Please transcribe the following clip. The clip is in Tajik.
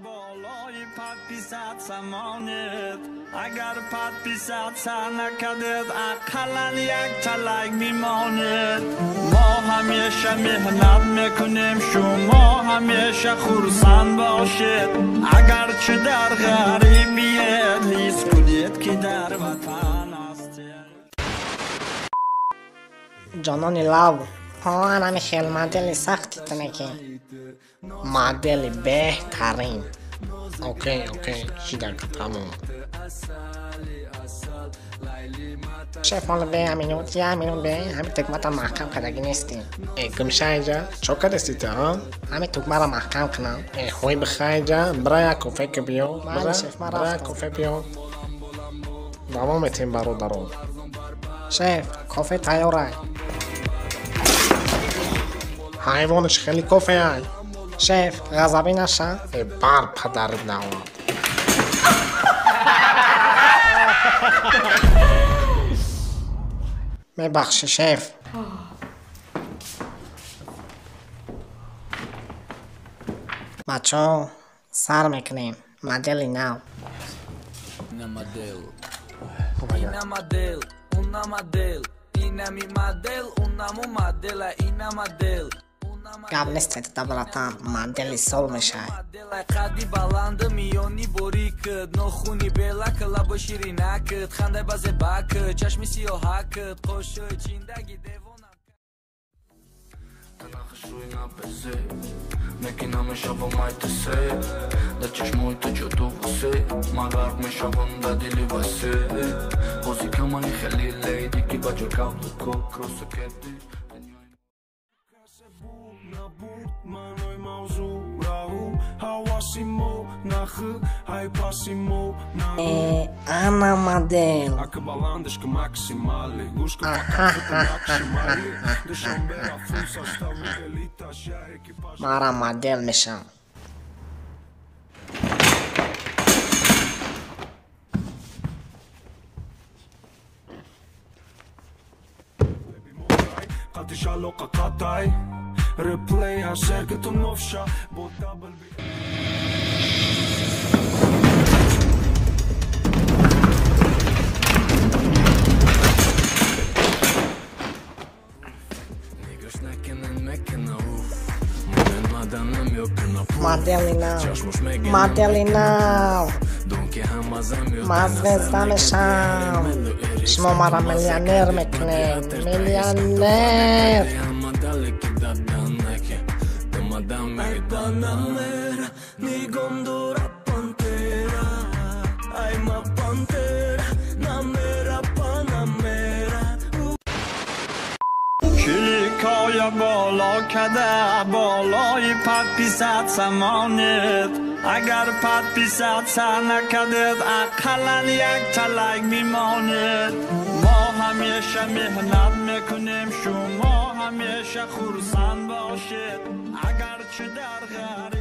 Болои подписаться монед. Агар подписаться накардед, ақаллан якта лайк бимонед. Мо ҳамеша меҳнат мекунем, шумо ҳамеша хурсанд бошед. Агарчи дар ғарибиед, ҳис кунед, ки дар ватан ҳастед. Ҷонони лав, ҳоанами хел модели сахти тунеки. Модели беҳтарин. Окей, окей, шидака тамом. Шеф, ҳоло бе минут, як минут бе, ҳами тугмата маҳкам кардагӣ нестӣ. Э, гумшайҷа, чо кардасти ту, ҳа? Ҳами тугмаро маҳкам кунам. Э, ҳой бихайҷа, бира як кофе ки биё. Майли, шеф, ман бира як рафтам. кофе биё. Давом метем, бародарон. Шеф, кофе тайёрай. Ҳайвониш хеле кофеай. Шеф, ғазабӣ наша. Э, бар падарит наомад. Мебахшӣ, шеф. Бачаҳо, сар мекунем. Модели нав. Ина модел, ина модел, уна модел, инами модел, унаму модела, ина модел. Гап нест, да братан, модели сол мешавад. Модела қадди баланду миёни борик, нохуни белак, лабо ширинак, хандай ба зебак, чашми сиёҳак, қошои чиндаги девона. Э, ана модел. Мара модел мешавам. Модели нав. Модели нав. Ман звезда мешавам. Шумо маро миллионер мекунед. Миллионер. Кликоя боло када, болои подписаться монед. Агар подписаться накардед, ақаллан якта лайк бимонед. Мо ҳамеша меҳнат мекунем, шумо ҳамеша хурсанд бошед. Агарчи дар ғариб